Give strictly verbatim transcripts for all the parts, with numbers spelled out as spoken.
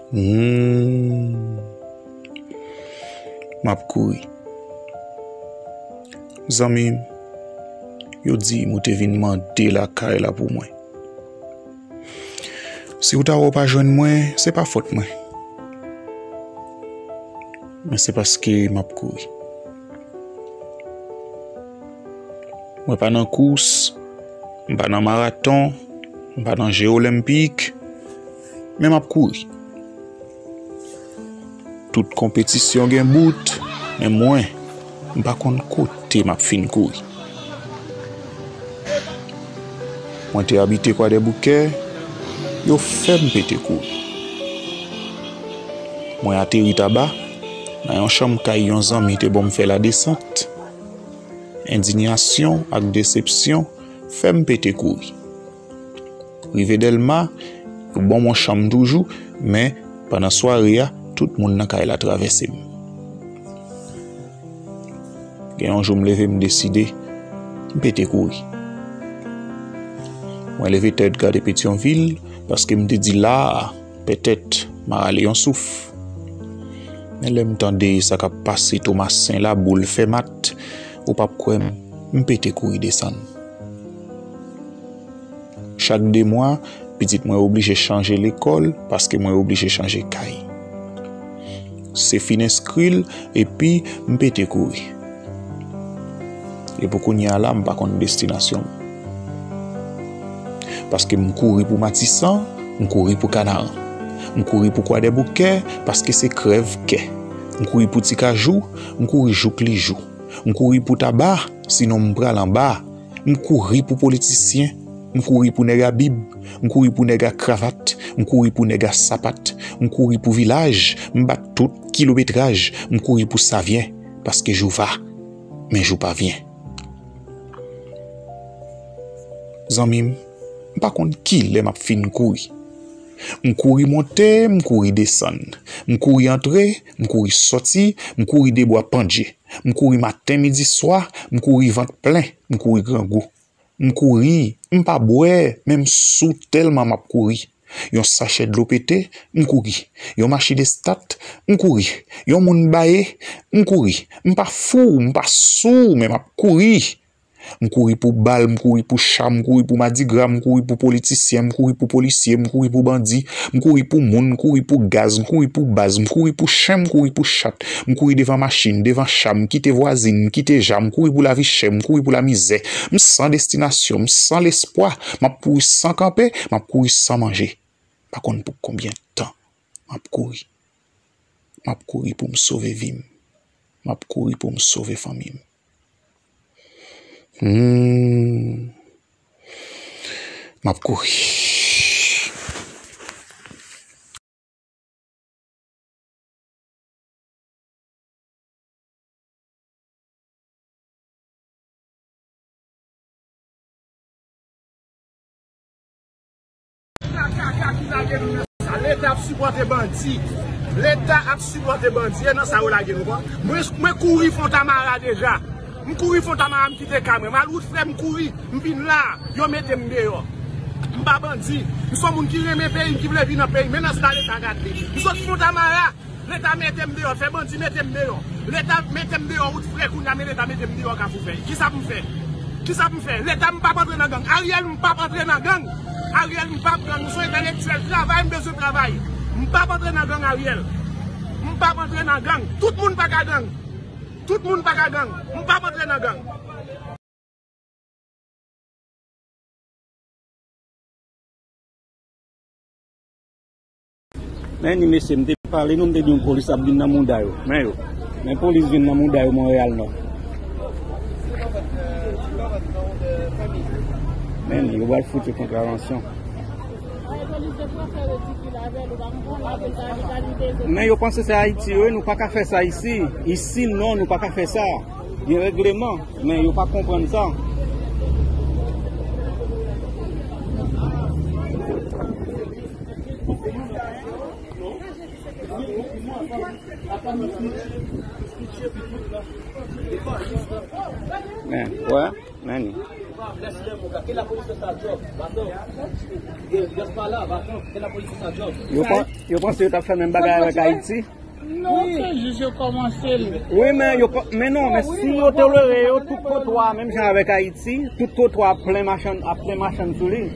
Hmm. M ap kouri. Zanmi m, yo di m ou te vin mande lakay la pou mwen. Si w ta wè w pa jwenn mwen, se pa fòt mwen. Men se paske m ap kouri. Mwen pa nan kous, m pa nan maraton, m pa nan je olenpik, men m ap kouri. Tout konpetisyon gen bout, men mwen, m pa konn kote m ap fin kouri. Mwen te abite Kwadèboukè, yo fè m pete kouri. Mwen ateri Taba, nan yon chanm kay yon zanmi te ban m fè ladesant. Endiyasyon ak desepsyon fè m pete kouri. Rive Dèlma, yo ban m yon chanm toujou, men pandan sware a, tout moun nan kay la travèse m. Gen yon jou m leve, m deside, m pete kouri. Mwen leve tèt gade Petyonvil, paske m te di la a, petèt, m a rale yon souf. Men lè m tande sa k ap pase Tomasen, Laboul, Fèmat, ou p ap kwè m, m pete kouri desann. Chak de mwa, pitit mwen oblije chanje lekòl paske mwen oblije chanje kay. Se fin enskri l, epi m pete kouri. E pou kounye a la, m pa konn destinasyon m. Paske m kouri pou Matisan, m kouri pou Kanaran. M kouri pou Kwadèboukè, paske se krèv kè. M kouri pou Ti Kajou, m kouri jouk Lijou. M kouri pou Taba, sinon m pral anba. M kouri pou politisyen, m kouri pou nèg a bib, m kouri pou nèg a kravat, m kouri pou nèg a sapat, m kouri pou vilaj, m bat tout kilometraj, m kouri pou Savyen, paske jou va, men jou pa vyen. Zanmi m, m pa konn kilè m ap fin kouri. M kouri monte, m kouri desann. M kouri antre, m kouri sòti, m kouri de bwa pandje. M kouri maten, midi, swa, m kouri vant plen, m kouri grangou. M kouri, m pa bwè, men m sou tèlman m ap kouri. Yon sachè dlo pete, m kouri. Yon machin estat, m kouri. Yon moun baye, m kouri. M pa fou, m pa sou, men m ap kouri. M kouri pou bal, m kouri pou cha, m kouri pou madigra, m kouri pou politisyen, m kouri pou polisye, m kouri pou bandi, m kouri pou moun, m kouri pou gaz, m kouri pou baz, m kouri pou chen, m kouri pou chat, m kouri devan machin, devan cha, m kite vwazin, m kite ja, m kouri pou lavi chè, m kouri pou lamizè, m san destinasyon, m san lespwa, m ap kouri san kanpe, m ap kouri san manje. Pa konn pou konbyen tan m ap kouri. M ap kouri pou m sove vi m. M ap kouri pou m sove fanmi m. Hmm. M ap kouri. Leta ap sipòte bandi. Leta ap sipòte bandi. E nan sa yo lage nou, kwa. Mwen, mwen kouri Fontamara deja. M kouri Fontamara, m kite kay mwen. M al wout frè, m kouri. M vin la, yo mete m deyò. M pa bandi. M se yon moun ki renmen peyi m, ki vle viv nan peyi m. Men nan sa Leta gade. M sot Fontamara. Leta mete m deyò, fè bandi mete m deyò. Leta mete m deyò, wout frè, kounye a men Leta mete m deyò Kafou Fèy. Kisa pou m fè? Kisa pou m fè? Leta, m p ap antre nan gang. Ariel, m p ap antre nan gang. Ariel, m p ap gang. M se yon entèlektyèl, travay, m bezwen travay. M p ap antre nan gang, Ariel. M p ap antre nan gang. Tout moun pa ka gang. Tout moun pa ka gang. M p ap antre nan gang. Men ni mesye, m te pale nou, m te di nou polis ap vin nan mouda yo. Men yo. Men polis vin nan mouda yo Monreyal Nò. Men ni, yo pral fout yo kontravansyon. Men yo panse se Ayiti yo ye, nou pa ka fè sa isi. Isi non, nou pa ka fè sa. Gen regleman, men yo pa konprann sa. Men, wè, men ni. Yo pa- yo panse yo t ap fè menm bagay avèk Ayiti. Non, se jis yo kòmanse l. Wi, men yo kò- men non, men si yo tolere yo, tout twotwa menm jan avèk Ayiti, tout twotwa ap plen machann, ap plen machann sou li.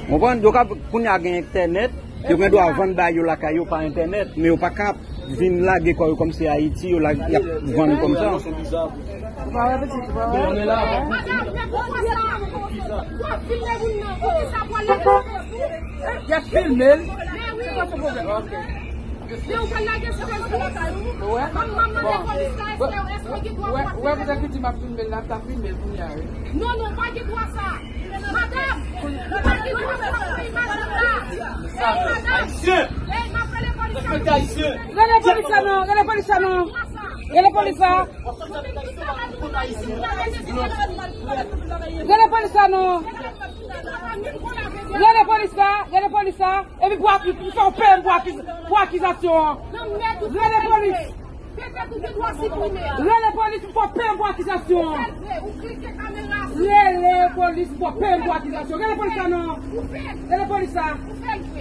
Konprann? Yo ka kounye a gen entènèt, yo gen dwa vann bagay yo lakay yo pa entènèt, men yo pa ka vin lage kò yo kòmsi Ayiti yo la y ap vann kòmsa. Ou pa wè pitit, ou pa wè? Madam, men poukisa w ap filme moun nan? Poukisa w ap filme l? Y ap filme l. Men wi. Ok. Men ou pral lage sou Facebook? Ou wè? Manman mande polis la, èske, èske w gen dwa pou w ap filme? Ou wè poutèt ki di m ap filme l la, m ta filme l kounye a wi. Non, non, ou pa gen dwa sa. Madanm, ou pa gen dwa sa, ou fè imaj la. Ey, madanm. Ey, m ap rele polis la. Rele polis la non, rele polis la non. Rele polis la. Rele polis la non. Rele polis la, rele polis la. Epi pou ak- pou fè w peye m pou akiz- pou akizasyon an. Rele polis. Rele polis pou fè w peye m pou akizasyon an. Rele polis pou fè w peye m pou akizasyon. Rele polis la non. Rele polis la.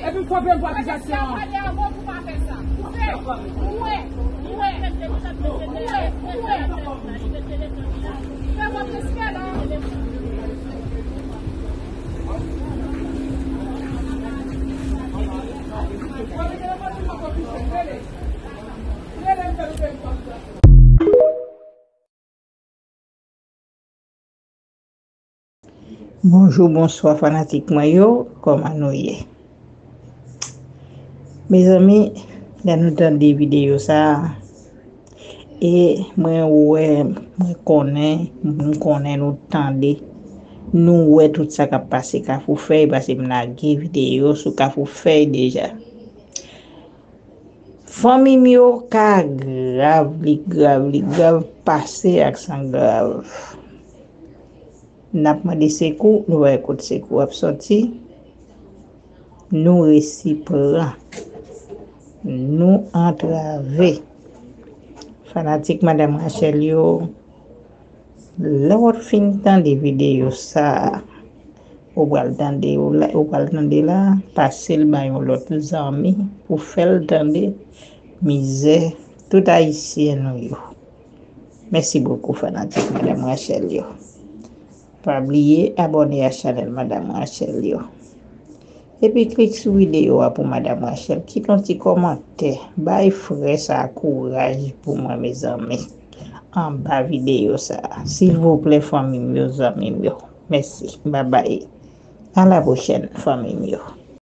Epi pou fè w peye m pou akizasyon an. Bonjou, bonswa fanatik mwen yo, kòman nou ye? Mezanmi, lè nou tande videyo sa a, e mwen wè, mwen konnen, m konnen nou tande, nou wè tout sa k ap pase Kafou Fèy, paske m lage videyo sou Kafou Fèy deja. Fanmi m yo, ka grav, li grav, li grav pase ak san grav. N ap mande sekou, nou pa wè kot sekou ap sòti. Nou resi pran. Nou antrave. Fanatik Madanm Rachel yo, lè w fin tande videyo sa a, ou pral tande, ou la- ou pral tande la, pase l bay yon lòt zanmi pou fè l tande mizè tout ayisyen nou yo. Mèsi bokou, fanatik Madanm Rachel yo. Pa bliye abòne a chanèl Madanm Rachel yo. Epi klik sou videyo a pou Madanm Rachel. Kite yon ti kòmantè. Bay frè sa a kouraj pou mwen, mezanmi. Anba videyo sa a. Silvouplè, fanmi m yo, zanmi m yo. Mèsi. Babay. A la pwochèn, fanmi m yo.